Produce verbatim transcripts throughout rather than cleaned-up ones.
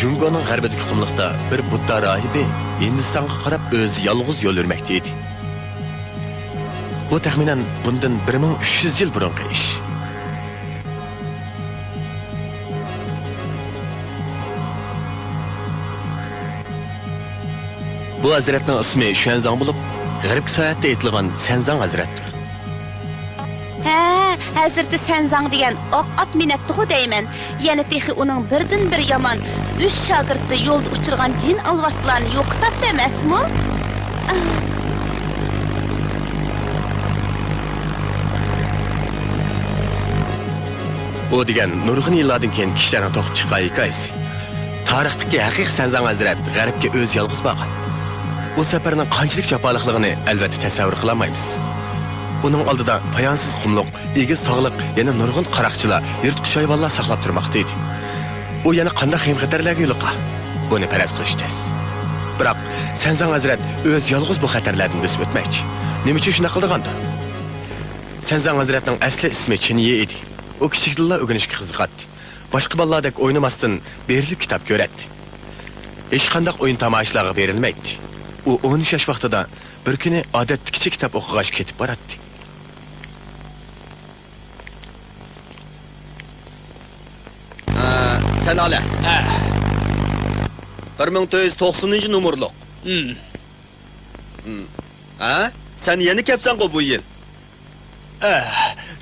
جۇڭگونىڭ غەربىدىكى قۇملۇقتا بىر بۇددا راھىبى ھىندىستانغا قاراپ ئۆزى يالغۇز يول يۈرمەكتە ئىدى. بۇ تەخمىنەن بۇندىن بىر مىڭ ئۈچ يۈز يىل بۇرۇنقى ئىش. بۇ ھەزرەتنىڭ ئىسمى شۈەنزاڭ بولۇپ، غەربكە ساياھەتتە ئېيتىلغان سەنزاڭ ھەزرەتتۇر. ھە، ھەزرىتى سەنزاڭ دېگەن ئاق ئات مىنەتتىغۇ دەيمەن. يەنە تېخى ئۇنىڭ بىردىنبىر يامان ئۈچ شاگىرتى يولدا ئۇچرىغان جىن ئالۋاستىلارنى يوقىتاتتى ئەمەسمۇ؟ ئۇ دېگەن نۇرغۇن يىللاردىن كېيىن كىشىلەرنىڭ توقۇپ چىققان ھېكايىسى. تارىختىكى ھەقىقىي سەنزاڭ ھەزرەت غەربكە ئۆزى يالغۇز بارغان. ئۇ سەپەرنىڭ قانچىلىك جاپالىقلىقىنى ئەلۋەتتە تەسەۋۋۇر قىلالمايمىز. ئۇنىڭ ئالدىدا پايانسىز قۇملۇق، ئېگىز تاغلىق، يەنە نۇرغۇن قاراقچىلار، يىرتقۇچ ھايۋانلار ساقلاپ تۇرماقتا ئىدى. ئۇ يەنە قانداق خېيىم-خەتەرلەرگە يولۇققان؟ بۇنى پەرەز قىلىش تەس. بىراق، سەنزاڭ ھەزرەت ئۆزى يالغۇز بۇ خەتەرلەردىن بۆسۈپ ئۆتمەكچى. نېمە ئۈچۈن شۇنداق قىلىدىغاندۇ؟ سەنزاڭ ھەزرەتنىڭ ئەسلى ئىسمى چىن يى ئىدى. ئۇ كىچىكىدىنلا ئۆگىنىشكە قىزىقاتتى. باشقا بالىلاردەك ئوينىماستىن، بېرىلىپ كىتاب كۆرەتتى. ھېچقانداق ئويۇن-تاماشىلارغا بېرىلمەيتتى. ئۇ ئون ئۈچ ياش ۋاقتىدا بىر كۈنى ئادەتتىكىچە كىتاب ئوقۇغاچ كېتىپ باراتتى. ھە، سەن ئالە. ھە. بىر مىڭ تۆت يۈز توقسىنىنچى نومۇرلۇق. ھىم. ھىم. ھە؟ سەن يەنە كەپسەنغۇ بۇ يىل؟ ئە،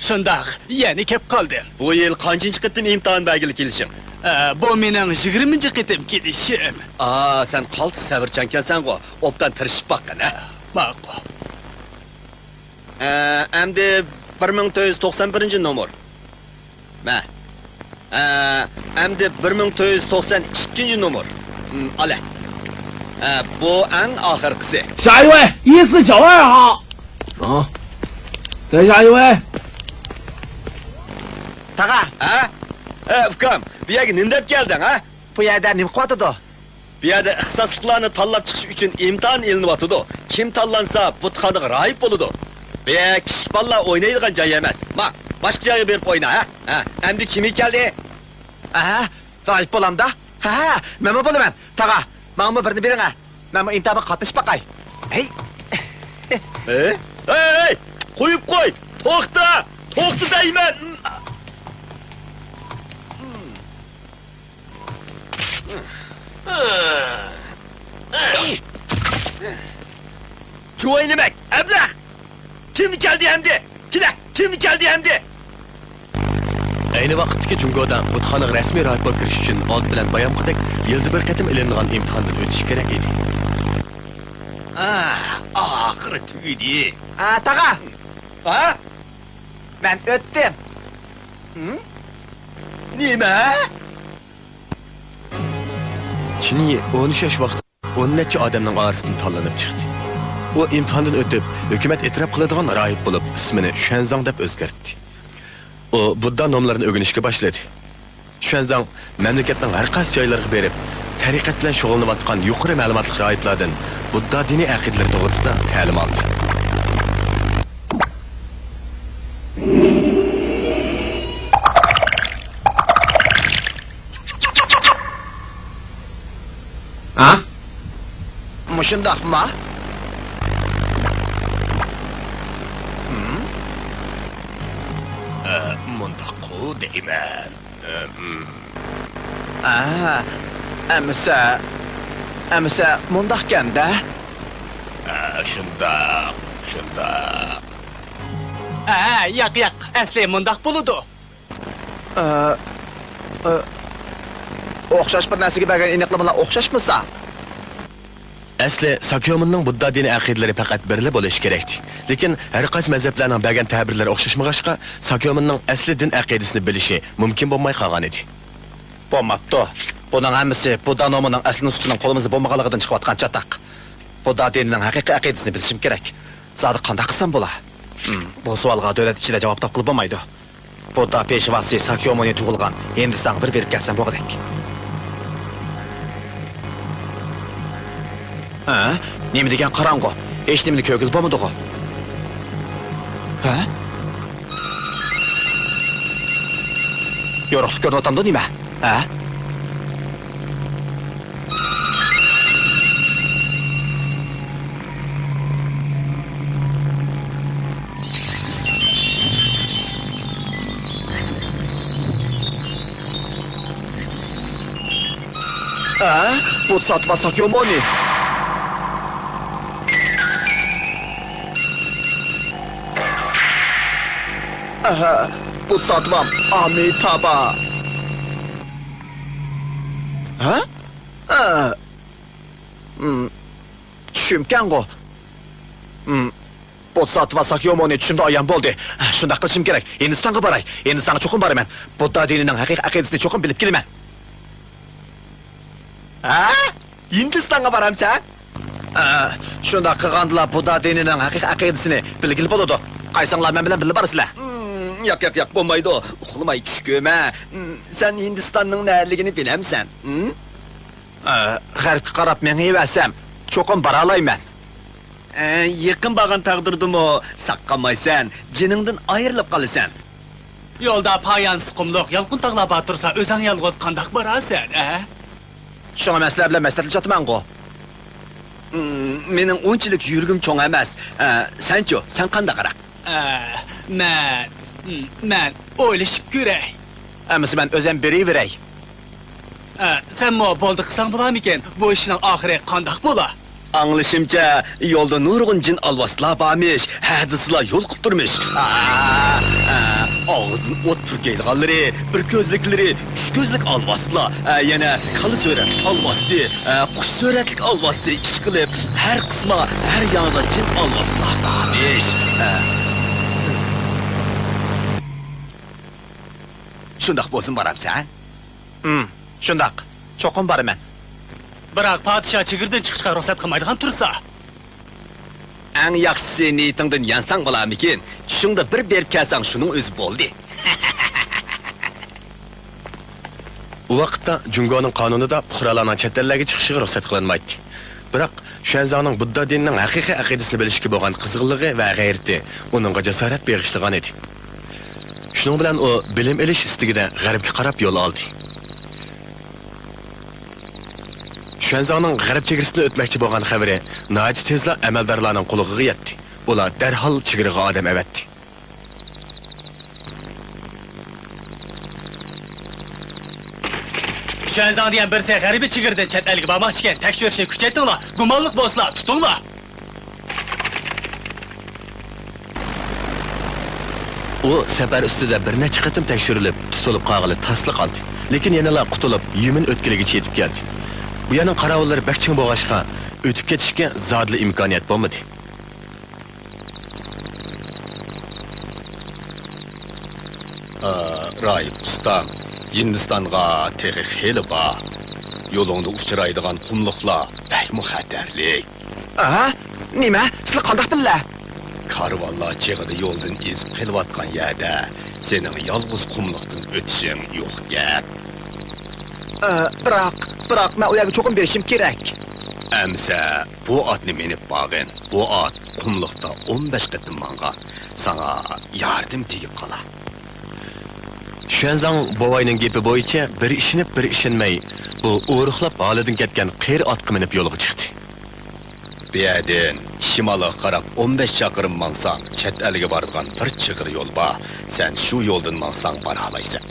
شۇنداق، يەنە كەپ قالدىم. بۇ يىل قانچىنچى قېتىم ئىمتىھان بەرگىلى كېلىشىڭ؟ ئە، بۇ مېنىڭ يىگىرمىنچى قېتىم كېلىشىم. ئا، سەن قالتىس سەۋرچانكەنسەنغۇ، ئوبدان تىرىشىپ باققىن، ھە؟ ماقۇل. ئە، ئەمدى بىر مىڭ تۆت يۈز توقسان بىرىنچى نومۇر. مە. ئە، ئەمدى بىر مىڭ تۆت يۈز توقسان ئىككىنچى نومۇر. م، ئالە. ئە، بۇ ئەڭ ئاخىرقىسى. 下一位，一四九二号。啊，再下一位。 تاغا. ھە؟ ئە، ئۇكام، بۇ يەرگە نېمە دەپ كەلدىڭ، ھە؟ بۇ يەردە نېمە قىلىۋاتىدۇ؟ بۇ يەردە ئىختىساسلىقلارنى تاللاپ چىقىش ئۈچۈن ئىمتىھان ئېلىنىۋاتىدۇ. كىم تاللانسا، بۇتخانىغا راھىب بولىدۇ. بۇ يەر كىچىك بالىلار ئوينايدىغان جاي ئەمەس. ما، باشقا جايغا بېرىپ ئوينا، ھە؟ ھە، ئەمدى كىم كەلدى؟ ئەھە، راھىب بولامدا؟ ھە، ھە، مەنمۇ بولىمەن. تاغا، ماڭىمۇ بىرنى بېرىڭە. مەنمۇ ئىمتىھانغا قاتنىشىپ باقاي. ھەي. ھەي، ھەي، ھەي، قويۇپ قوي. توختا، توختا دەيمەن. جۇۋاينىمەك، ئەبلەخ! كىم كەلدى ئەمدى؟ كېلە، كىم كەلدى ئەمدى؟ ئەينى ۋاقىتتىكى جۇڭگودا بۇتخانىغا رەسمىي راھىب بولۇپ كىرىش ئۈچۈن ئالدى بىلەن بايامقىدەك يىلدا بىر قېتىم ئېلىنىدىغان ئىمتىھاندىن ئۆتۈش كېرەك ئىدى. ئاھ، ئاخىرى تۈگىدى. ھە، تاغا! ھە؟ مەن ئۆتتۈم. ھىم؟ نېمە؟ چىن يى ئون ئۈچ ياش ۋاقتىدا ئون نەچچە ئادەمنىڭ ئارىسىدىن تاللىنىپ چىقتى. ئۇ ئىمتىھاندىن ئۆتۈپ، ھۆكۈمەت ئېتىراپ قىلىدىغان راھىب بولۇپ، ئىسمىنى شۈەنزاڭ دەپ ئۆزگەرتتى. ئۇ بۇددا نوملىرىنى ئۆگىنىشكە باشلىدى. شۈەنزاڭ مەملىكەتنىڭ ھەر قايسى جايلىرىغا بېرىپ، تەرىقەت بىلەن شۇغۇللىنىۋاتقان يۇقىرى مەلۇماتلىق راھىبلاردىن بۇددا دىنىي ئەقىدىلىرى توغرىسىدا تەلىم ئالدى. ھە؟ مۇشۇنداقما؟ ھىم؟ ئە، مۇنداققۇ دەيمەن. ئە، ھىم. ئە، ئەمىسە، ئەمىسە مۇنداقكەن-دە. ئە، شۇنداق، شۇنداق. ئە، ياق، ياق، ئەسلى مۇنداق بولىدۇ. ئە، ئە، ئوخشاش بىر نەرسىگە بەرگەن ئېنىقلىمىلار ئوخشاشمىسا؟ ئەسلى ساكيومۇننىڭ بۇددا دىنىي ئەقىدىلىرى پەقەت بىرلا بولۇشى كېرەكتى. لېكىن ھەر قايسى مەزھەپلەرنىڭ بەرگەن تەبىرلىرى ئوخشاشمىغاچقا، ساكيومۇننىڭ ئەسلى دىن ئەقىدىسىنى بىلىشى مۇمكىن بولماي قالغانىدى. بولماپتۇ. بۇنىڭ ھەممىسى بۇددا نومىنىڭ ئەسلى نۇسخىسىنىڭ قولىمىزدا بولمىغانلىقىدىن چىقىۋاتقان چاتاق. بۇددا دىنىنىڭ ھەقىقىي ئەقىدىسىنى بىلىشىم كېرەك. زادى قانداق قىلسام بولا؟ ھىم، بۇ سوئالغا دۆلەت ئىچىدە جاۋاب تاپقىلى بولمايدۇ. بۇددا پېشۋاسى ساكيومۇنى تۇغۇلغان ھىندىستانغا بىر بېرىپ كەلسەم بولغۇدەك. ھە؟ نېمە دېگەن قاراڭغۇ؟ ھېچنېمىنى كۆرگىلى بولمىدىغۇ؟ ھە؟ يورۇقلۇق كۆرۈنۈۋاتامدۇ نېمە؟ ھە؟ ھە؟ بودىساتۋا ساكيامۇنى. ئەھە، بودىساتۋام ئامىتابا. ھە؟ ئە. ھىم. چۈشۈمكەنغۇ. ھىم. بودىساتۋا ساكيامۇنى چۈشۈمدە ئايان بولدى. شۇنداق قىلىشىم كېرەك. ھىندىستانغا باراي. ھىندىستانغا چوقۇم بارىمەن. بۇددا دىنىنىڭ ھەقىقىي ئەقىدىسىنى چوقۇم بىلىپ كېلىمەن. ھە؟ ھىندىستانغا بارامسەن؟ ئە، شۇنداق قىلغاندىلا بۇددا دىنىنىڭ ھەقىقىي ئەقىدىسىنى بىلگىلى بولىدۇ. قايسىڭلار مەن بىلەن بىللە بارىسىلەر؟ ھىم، ياق، ياق، ياق، بولمايدۇ. ئۇخلىماي چۈش كۆرمە. ھىم، سەن ھىندىستاننىڭ نەلىكىنى بىلەمسەن؟ ھىم؟ ئە، غەربكە قاراپ مېڭىۋەرسەم، چوقۇم بارالايمەن. ئە، يېقىن بارغان تەقدىردىمۇ ساققانمايسەن، جېنىڭدىن ئايرىلىپ قالىسەن. يولدا پايانسىز قۇملۇق، يالقۇن تاغلار بار تۇرسا، ئۆزۈڭ يالغۇز قانداق بارارسەن، ھە؟ شۇڭا مەن سىلەر بىلەن مەسلىھەتلىشىۋاتىمەنغۇ. ھىم، مېنىڭ ئۇنچىلىك يۈرىكىم چوڭ ئەمەس. ئە، سەنچۇ، سەن قانداقراق؟ ئە، مەن، مەن ئويلىشىپ كۆرەي. ئەمىسە مەن ئۆزەم بېرىۋېرەي. ئە، سەنمۇ بولدى قىلساڭ بولارمىكىن؟ بۇ ئىشنىڭ ئاخىرى قانداق بولا؟ ئاڭلىشىمچە، يولدا نۇرغۇن جىن ئالۋاستىلار بارمىش، ھە دېسىلا يولۇقۇپ تۇرمىش. ئا، ئا، ئاغزىدىن ئوت پۈركەيدىغانلىرى، بىر كۆزلۈكلىرى، ئۈچ كۆزلۈك ئالۋاستىلار، ئە، يەنە كالا سۈرەتلىك ئالۋاستى، ئە، قۇش سۈرەتلىك ئالۋاستى، ئىشقىلىپ، ھەر قىسما، ھەر ياڭزا جىن ئالۋاستىلار بارمىش. ئە. شۇنداق بولسۇن، بارامسەن؟ ھىم، شۇنداق. چوقۇم بارىمەن. بىراق پادىشاھ چېگرىدىن چىقىشقا رۇخسەت قىلمايدىغان تۇرسا؟ ئەڭ ياخشىسى نىيىتىڭدىن يانساڭ بولارمىكىن؟ چۈشۈڭدە بىر بېرىپ كەلسەڭ شۇنىڭ ئۆزى بولدى. ئۇ ۋاقىتتا جۇڭگونىڭ قانۇنىدا پۇقرالارنىڭ چەت ئەللەرگە چىقىشىغا رۇخسەت قىلىنمايتتى. بىراق، شۈەنزاڭنىڭ بۇددا دىنىنىڭ ھەقىقىي ئەقىدىسىنى بىلىشكە بولغان قىزغىنلىقى ۋە غەيرىتى ئۇنىڭغا جاسارەت بېغىشلىغان ئىدى. شۇنىڭ بىلەن ئۇ بىلىم ئېلىش ئىستىكىدە غەربكە قاراپ يول ئالدى. شۈەنزاڭنىڭ غەرب چېگرىسىدىن ئۆتمەكچى بولغان خەۋىرى ناھايىتى تېزلا ئەمەلدارلارنىڭ قۇلىقىغا يەتتى. ئۇلار دەرھال چېگرىغا ئادەم ئەۋەتتى. شۈەنزاڭ دېگەن بىرسى غەربىي چېگرىدىن چەت ئەلگە بارماقچىكەن، تەكشۈرۈشنى كۈچەيتىڭلار، گۇمانلىق بولسىلا تۇتۇڭلار. ئۇ سەپەر ئۈستىدە بىر نەچچە قېتىم تەكشۈرۈلۈپ، تۇتۇلۇپ قالغىلى تاسلا قالدى. لېكىن يەنىلا قۇتۇلۇپ، يۈمۈن ئۆتكىلىگىچە يېتىپ كەلدى. بۇ يەرنىڭ قاراۋۇللىرى بەك چىڭ بولغاچقا، ئۆتۈپ كېتىشكە زادىلا ئىمكانىيەت بولمىدى. ئا، راھىب ئۇستام، ھىندىستانغا تېخى خېلى بار. يولۇڭدا ئۇچرايدىغان قۇملۇقلار بەكمۇ خەتەرلىك. ئە؟ نېمە؟ سىلەر قانداق بىللە؟ كارۋانلار چېغىدا يولدىن ئېزىپ قېلىۋاتقان يەردە سېنىڭ يالغۇز قۇملۇقتىن ئۆتۈشۈڭ يوق گەپ. ئە، بىراق، بىراق مەن ئۇ يەرگە چوقۇم بېرىشىم كېرەك. ئەمسە بۇ ئاتنى مىنىپ باغىن. بۇ ئات قۇملۇقتا ئون بەش قېتىم ماڭغان. ساڭا ياردىمى تېگىپ قالا. شۈەنزاڭ بوۋاينىڭ گېپى بويىچە بىر ئىشىنىپ، بىر ئىشەنمەي، بۇ ئورۇقلاپ ھالىدىن كەتكەن قېرى ئاتقا مىنىپ يولغا چىقتى. بۇ يەردىن شىمالغا قاراپ ئون بەش چاقىرىم ماڭساڭ، چەت ئەلگە بارىدىغان بىر چىغىر يول بار. سەن شۇ يولدىن ماڭساڭ بارالايسەن.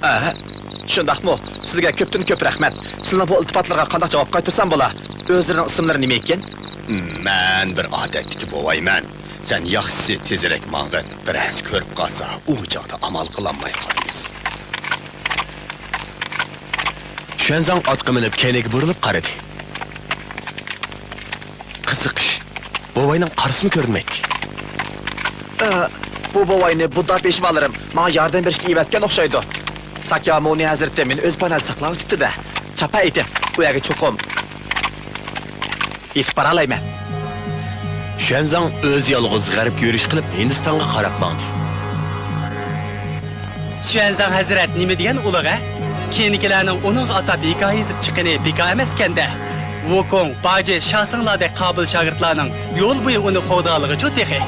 ئەھە، شۇنداقمۇ؟ سىلىگە كۆپتىن كۆپ رەھمەت. سىلىنىڭ بۇ ئىلتىپاتلىرىغا قانداق جاۋاب قايتۇرسام بولا؟ ئۆزلىرىنىڭ ئىسىملىرى نېمە ئىكەن؟ مەن بىر ئادەتتىكى بوۋايمەن. سەن ياخشىسى تېزرەك ماڭغىن. بىرەرسى كۆرۈپ قالسا، ئۇ چاغدا ئامال قىلالماي قالىمىز. شۈەنزاڭ ئاتقا مىنىپ كەينىگە بۇرۇلۇپ قارىدى. قىزىقىش، بوۋاينىڭ قارىسىمۇ كۆرۈنمەيتتى. ئە، بۇ بوۋاينى بۇددا پېشۋالىرىم ماڭا ياردەم بېرىشكە ئېۋەتكەن ئوخشايدۇ. ساكيامۇنى ھەزرىتى مېنى ئۆز پاناھىدا ساقلاۋېتىپتۇ-دە. چاپا ئېيتىم، ئۇ يەرگە چوقۇم يېتىپ بارالايمەن. شۈەنزاڭ ئۆزى يالغۇز غەربكە يۈرۈش قىلىپ، ھىندىستانغا قاراپ ماڭدى. شۈەنزاڭ ھەزرەت نېمە دېگەن ئۇلۇغ ھە؟ كېيىنكىلەرنىڭ ئۇنىڭغا ئاتاپ ھېكايە يېزىپ چىققىنى بىكار ئەمەسكەن-دە. ۋۇكۇڭ، باجى، شاسىڭلاردەك قابىل شاگىرتلارنىڭ يول بويى ئۇنى قوغدىغانلىقىچۇ تېخى؟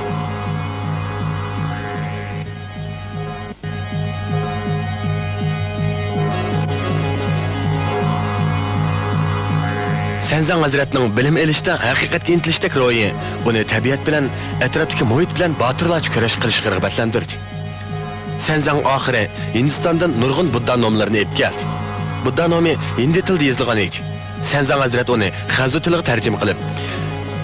سەنزاڭ ھەزرەتنىڭ بىلىم ئېلىشتا ھەقىقەتكە ئىنتىلىشتەك روھى ئۇنى تەبىئەت بىلەن، ئەتراپتىكى مۇھىت بىلەن باتۇرلارچە كۈرەش قىلىشقا رىغبەتلەندۈردى. سەنزاڭ ئاخىرى ھىندىستاندىن نۇرغۇن بۇددا نوملىرىنى ئېلىپ كەلدى. بۇددا نومى ھىندى تىلىدا يېزىلغان ئىدى. سەنزاڭ ھەزرەت ئۇنى خەنزۇ تىلىغا تەرجىمە قىلىپ،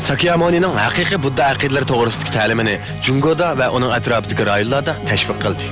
ساكيامۇنىنىڭ ھەقىقىي بۇددا ئەقىدىلىرى توغرىسىدىكى تەلىمىنى جۇڭگودا ۋە ئۇنىڭ ئەتراپىدىكى رايونلاردا تەشۋىق قىلدى.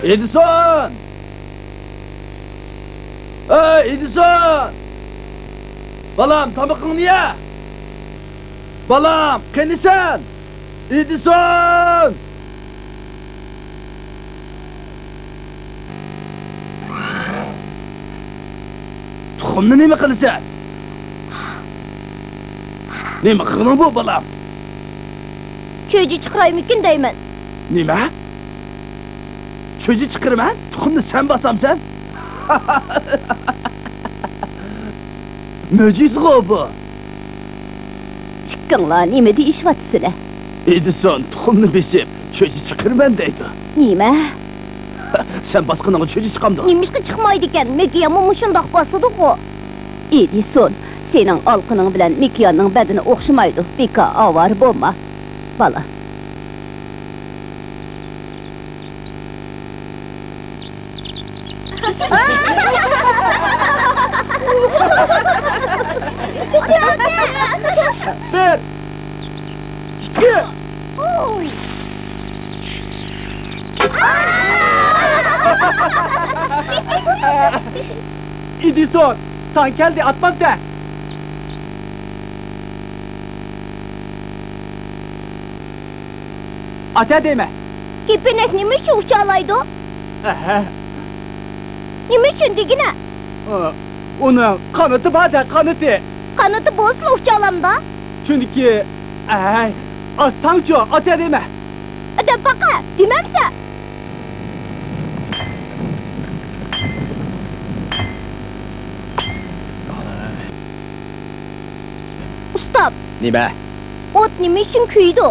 ئېدىسون! ئەي، ئېدىسون! بالام، تامىقىڭنى يە! بالام، قېنى سەن؟ ئېدىسون! تۇخۇمنى نېمە قىلىسەن؟ نېمە قىلغىنىڭ بۇ، بالام؟ چۆجە چىقىرايمىكىن دەيمەن. نېمە؟ چۆجە چىقىرىمەن؟ تۇخۇمنى سەن باسامسەن؟ مۆجىزىغۇ بۇ! ئىككىڭلار نېمە دېيىشىۋاتىسىلەر؟ ئېدىسون تۇخۇمنى بېسىپ، چۆجە چىقىرىمەن دەيدۇ. نېمە؟ سەن باسقىنىڭغا چۆجە چىقامدۇ؟ نېمىشقا چىقمايدىكەن؟ مىكىياممۇ مۇشۇنداق باسىدىغۇ. ئېدىسون، سېنىڭ ئالىقىنىڭ بىلەن مىكىياننىڭ بەدىنى ئوخشىمايدۇ. بىكار ئاۋارە بولما، بالا. بىر، ئىككى. ئېدىسون، ساڭا كەلدى، ئاتمامسەن؟ ئاتە دەيمەن. كېپىنەك نېمە ئۈچۈن ئۇچالايدۇ؟ ئەھە. نېمە ئۈچۈن دېگىنە؟ ئۇنىڭ قانىتى بار-دە، قانىتى. قانىتى بولسىلا ئۇچالامدا. چۈنكى، ئەي، ئاتساڭچۇ، ئاتە دېمە. دەپ باقە، دېمەمسە. ئۇستام. نېمە؟ ئوت نېمە ئۈچۈن كۆيىدۇ؟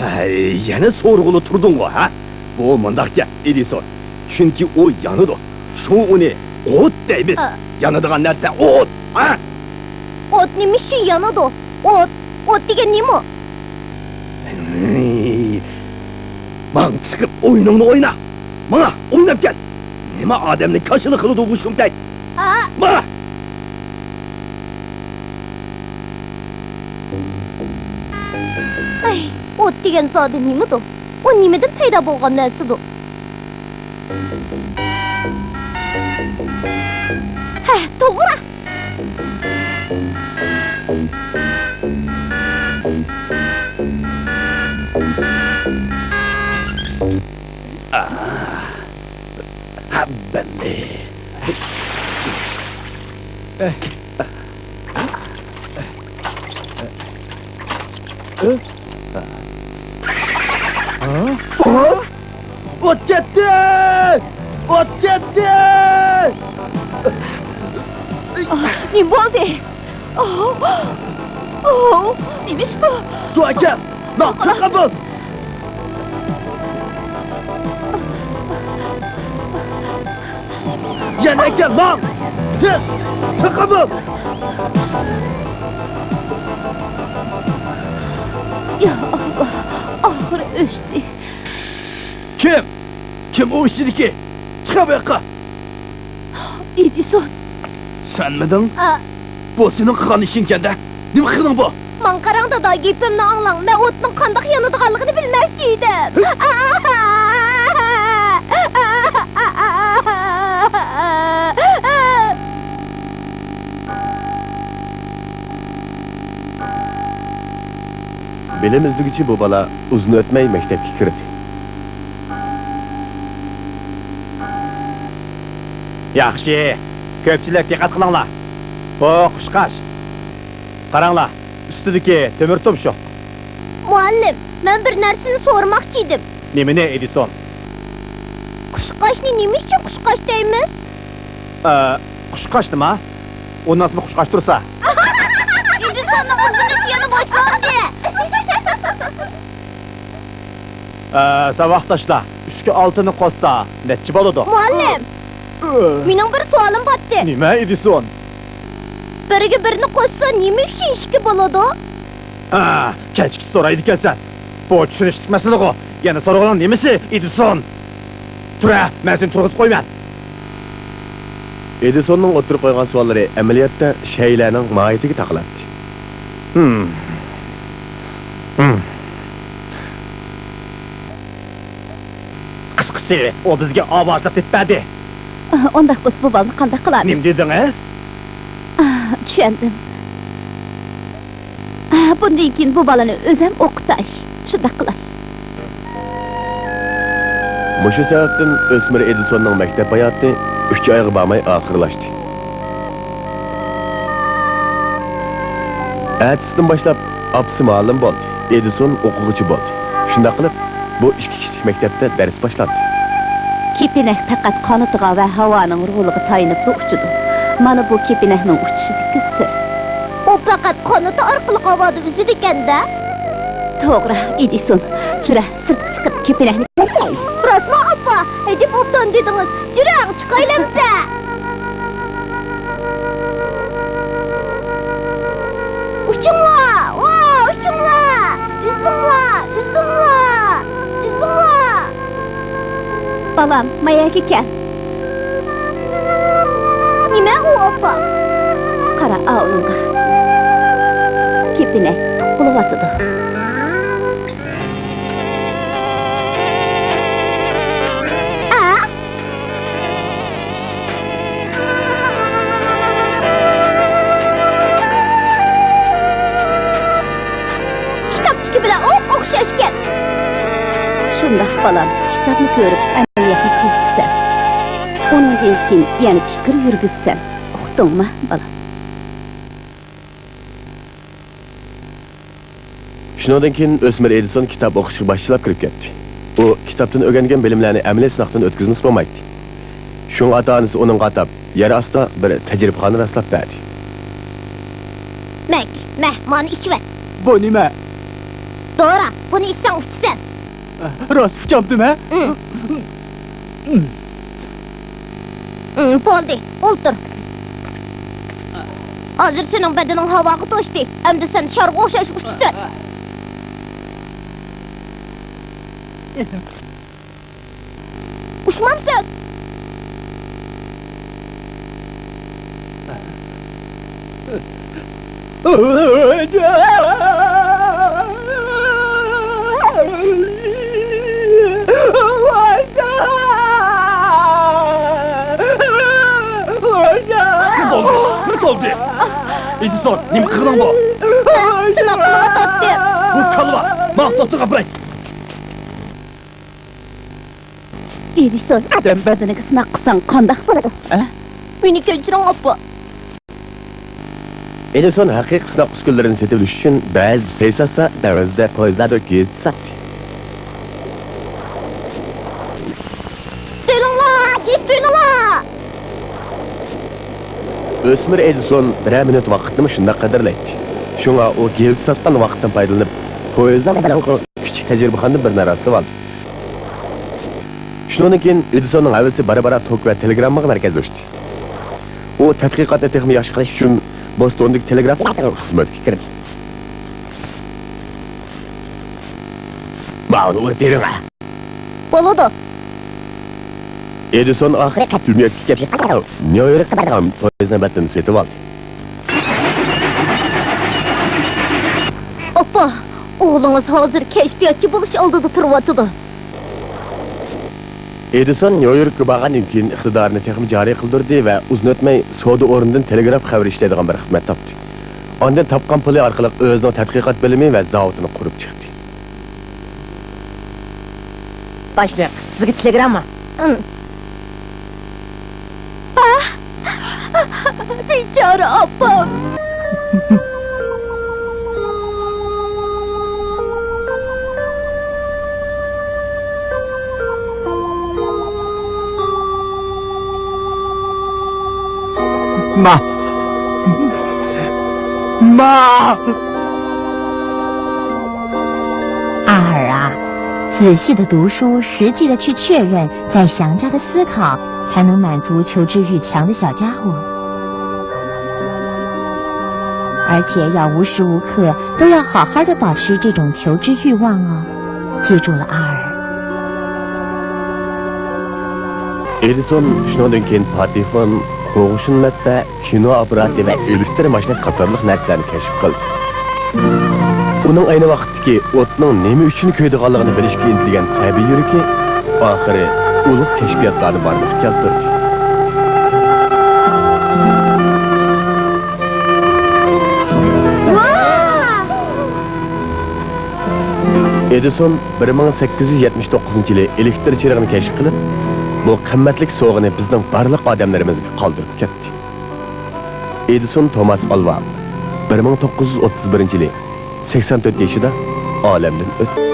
ھەي، يەنە سورىغىلى تۇردۇڭغۇ، ھە؟ بۇ مۇنداق گەپ، ئېدىسون. چۈنكى ئۇ يانىدۇ. شۇڭا ئۇنى ئوت دەيمىز. ئا. يانىدىغان نەرسە ئوت، ھە؟ ئوت نېمە ئۈچۈن يانىدۇ؟ ئوت، ئوت دېگەن نېمە؟ ماڭ چىقىپ ئويۇنۇڭنى ئوينا. ماڭا ئويناپ كەل. نېمە ئادەمنى كاشىلا قىلىدۇ بۇ شۇمتەك؟ ئا. ماڭا. ئەي، ئوت دېگەن زادى نېمىدۇ؟ ئۇ نېمىدىن پەيدا بولغان نەرسىدۇ؟ ھە، توغرا. ئاھ، ھە، بەللى. ئوت كەتتى! ئوت كەتتى! نېمە بولدى؟ ئوو! ئوو! نېمە ئىش بۇ؟ سۇ ئەكەل! ماڭ، چاققان بول! يەنە ئەكەل، ماڭ! تېز! چاققان بول! يا ئاللا، ئاخىرى ئۆچتى. كىم؟ كىم ئۇ ئىچىدىكى؟ چىقە بۇ ياققا! ئېدىسون! سەنمىدىڭ؟ ئا. بۇ سېنىڭ قىلغان ئىشىڭكەن-دە! نېمە قىلدىڭ بۇ؟ ماڭا قاراڭ، دادا، گېپىمنى ئاڭلاڭ. مەن ئوتنىڭ قانداق يانىدىغانلىقىنى بىلمەكچى ئىدىم. بىلىم ئىزدىگۈچى بۇ بالا ئۇزۇن ئۆتمەي مەكتەپكە كىردى. ياخشى، كۆپچىلىك دىققەت قىلىڭلار. بۇ قۇشقاچ. قاراڭلار، ئۈستىدىكى تۆمۈر تۇمشۇق. مۇئەللىم، مەن بىر نەرسىنى سورىماقچى ئىدىم. نېمىنى، ئېدىسون؟ قۇشقاچنى نېمە ئۈچۈن قۇشقاچ دەيمىز؟ ئە، قۇشقاچ نېمە؟ ئۇ ناسمۇ قۇشقاچ تۇرسا. ئېدىسوننىڭ ئىزدىنىشى يەنە باشلاندى. ئە، ساۋاقداشلار، ئۈچكە ئالتىنى قوشسا نەچچە بولىدۇ؟ مۇئەللىم، ئە، مېنىڭ بىر سوئالىم بارتى. نېمە، ئېدىسون؟ بىرگە بىرنى قوشسا نېمە ئۈچۈن ئىككى بولىدۇ؟ ھە، كەچكىچە سورايدىكەنسەن. بۇ چۈشىنىشلىك مەسىلىغۇ. يەنە سورىغىنىڭ نېمىسى، ئېدىسون؟ تۇرە، مەن سېنى تۇرغۇزۇپ قويىمەن. ئېدىسوننىڭ ئوتتۇرىغا قويغان سوئاللىرى ئەمەلىيەتتە شەيلەنىڭ ماھىيىتىگە تاقىلاتتى. ھىم. ھىم. قىسقىسى، ئۇ بىزگە ئاۋارىچىلىق تېپىپ بەردى. ئۇنداق بولسا بۇ بالىنى قانداق قىلارمىز؟ نېمە دېدىڭىز؟ ئاھ، چۈشەندىم. ئاھ، بۇندىن كېيىن بۇ بالىنى ئۆزۈم ئوقۇتاي. شۇنداق قىلاي. مۇشۇ سەۋەبتىن ئۆسمۈر ئېدىسوننىڭ مەكتەپ ھاياتى ئۈچ ئايغا بارماي ئاخىرلاشتى. ئەتىسىدىن باشلاپ ئاپىسى مۇئەللىم بولدى، ئېدىسون ئوقۇغۇچى بولدى. شۇنداق قىلىپ، بۇ ئىككى كىشىلىك مەكتەپتە دەرس باشلاندى. كېپىنەك پەقەت قانىتىغا ۋە ھاۋانىڭ رولىغا تايىنىپلا ئۇچىدۇ. مانا بۇ كېپىنەكنىڭ ئۇچۇشىدىكى سىر. ئۇ پەقەت قانىتى ئارقىلىق ھاۋادا ئۈزىدىكەن-دە. توغرا، ئېدىسون. يۈرە، سىرتقا چىقىپ كېپىنەكنى كۆرەي. راستلا، ئاپا؟ ئەجەب ئوبدان دېدىڭىز. يۈرەڭ، چىقايلى ئەمسە. ئۇچۇڭلار! ۋا، ئۇچۇڭلار! ئۈزۈڭلار! ئۈزۈڭلار! ئۈزۈڭلار! بالام، ما يەرگە كەل. نېمە ئۇ، ئاپا؟ قارا ئاۋۇنىڭغا. كېپىنەك توققۇلىۋاتىدۇ. ئە؟ كىتابتىكى بىلەن ئوپئوخشاشكەن. شۇنداق، بالام، كىتابنى كۆرۈپ ئەمەلىيەتنى كۆزىتىسەن. ئۇنىڭدىن كېيىن يەنە پىكىر يۈرگۈزىسەن. ئۇقتۇڭما، بالام؟ شۇنىڭدىن كېيىن ئۆسمۈر ئېدىسون كىتاب ئوقۇشقا باشلاپ كىرىپ كەتتى. ئۇ كىتابتىن ئۆگەنگەن بىلىملەرنى ئەمەلىي سىناقتىن ئۆتكۈزمىسە بولمايتتى. شۇڭا ئاتا-ئانىسى ئۇنىڭغا ئاتاپ يەر ئاستىدا بىر تەجرىبىخانا راسلاپ بەردى. مەك، مە، مانى ئىچىۋەت. بۇ نېمە؟ دورا، بۇنى ئىچسەڭ ئۇچىسەن. راست ئۇچامتىم، ھە؟ ئىم. ئىم، بولدى، ئولتۇر. ھازىر سېنىڭ بەدىنىڭ ھاۋاغا توشتى. ئەمدى سەن شارغا ئوخشاش ئۇچىسەن. ئۇچمامسەن؟ نېمە بولدى؟ نېمە بولدى؟ ئېدىسون، نېمە قىلدىڭ بۇ؟ مەن سىناق قىلىۋاتاتتىم. بۇ كالۋا، ماڭا دوختۇرغا ئاپىراي. ئېدىسون، ئادەم بەدىنىگە سىناق قىلساڭ قانداق بولىدۇ؟ ئە؟ مېنى كەچۈرۈڭ، ئاپا. ئېدىسون ھەقىقىي سىناق ئۈسكۈنىلىرىنى سېتىۋېلىش ئۈچۈن بەزى سېيىساسا دېڭىزدا پويىزلاردا كېزىپ ساتتى. تۇتۇۋېلىڭلار، گېزىت تۇتۇۋېلىڭلار! ئۆسمۈر ئېدىسون بىرەر مىنۇت ۋاقىتنىمۇ شۇنداق قەدىرلەيتتى. شۇڭا ئۇ گېزىت ساتقان ۋاقىتتىن پايدىلىنىپ، پويىزلار بىلەن كىچىك تەجرىبىخانىدا بىر نەرسە سېتىۋالدى. شۇنىڭدىن كېيىن ئېدىسوننىڭ ھەۋىسى بارا-بارا توك ۋە تېلېگراممىغا مەركەزلەشتى. ئۇ تەتقىقاتنى تېخىمۇ ياخشى قىلىش ئۈچۈن بوستوندىكى تېلېگراف خىزمىتىگە كىردى. ماۋۇنى ئۇرۇپ بېرىڭە. بولىدۇ. ئېدىسون ئاخىرى قەتئىي نىيەتكە كېلىپ، نيۇ يوركقا بارىدىغان پويىزنىڭ بېلىتىنى سېتىۋالدى. ئاپا، ئوغلىڭىز ھازىر كەشپىياتچى بولۇش ئالدىدا تۇرۇۋاتىدۇ. ئېدىسون نيۇ يوركقا بارغاندىن كېيىن ئىقتىدارىنى تېخىمۇ جارى قىلدۇردى ۋە ئۇزۇن ئۆتمەي سودا ئورنىدىن تېلېگراف خەۋىرى ئىشلەيدىغان بىر خىزمەت تاپتى. ئاندىن تاپقان پۇلى ئارقىلىق ئۆزىنىڭ تەتقىقات بۆلۈمى ۋە زاۋۇتىنى قۇرۇپ چىقتى. باشلىق، سىزگە تېلېگرامما. ئىم. ئا، بىچارە ئاپام. ما. ما. 阿尔啊，仔细的读书，实际的去确认，再详加的思考，才能满足求知欲强的小家伙。而且要无时无刻都要好好的保持这种求知欲望哦。记住了，阿尔。 ئېدىسون شۇنىڭدىن كېيىن پاتېفون، قوغۇشۇن مەتبەئە، كىنو ئاپپاراتى ۋە ئېلېكتر ماشىنىسى قاتارلىق نەرسىلەرنى كەشىپ قىلدى. ئۇنىڭ ئەينى ۋاقىتتىكى ئوتنىڭ نېمە ئۈچۈن كۆيىدىغانلىقىنى بىلىشكە ئىنتىلگەن سەبىي يۈرىكى ئاخىرى ئۇلۇغ كەشپىياتلارنى بارلىققا كەلتۈردى. ئېدىسون بىر مىڭ سەككىز يۈز يەتمىش توققۇزىنچى يىلى ئېلېكتر چىرىغىنى كەشىپ قىلىپ، بۇ قىممەتلىك سوۋغىنى بىزنىڭ بارلىق ئادەملىرىمىزگە قالدۇرۇپ كەتتى. ئېدىسون توماس ئالۋا، بىر مىڭ توققۇز يۈز ئوتتۇز بىرىنچى يىلى، سەكسەن تۆت يېشىدا ئالەمدىن ئۆتتى.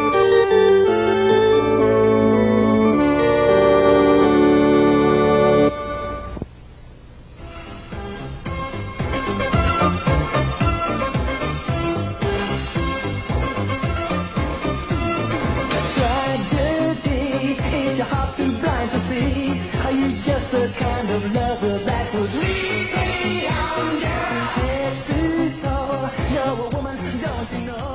Tragedy is your heart too blind to see? Are you just the kind of lover that would lead me on? Head to toe, you're a woman, don't you know?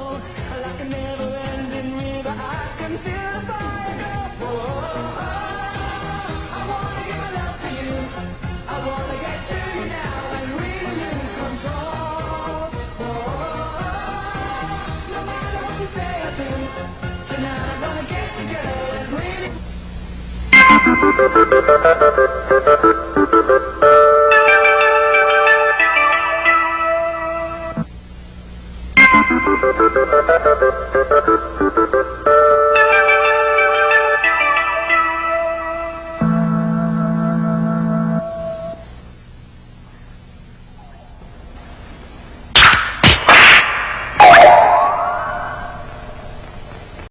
Like a never-ending river, I can feel the fire go. Whoa, I wanna give my love to you. I wanna get to you now and really lose control. Whoa, no matter what you say or do, tonight I'm gonna get you, girl, and really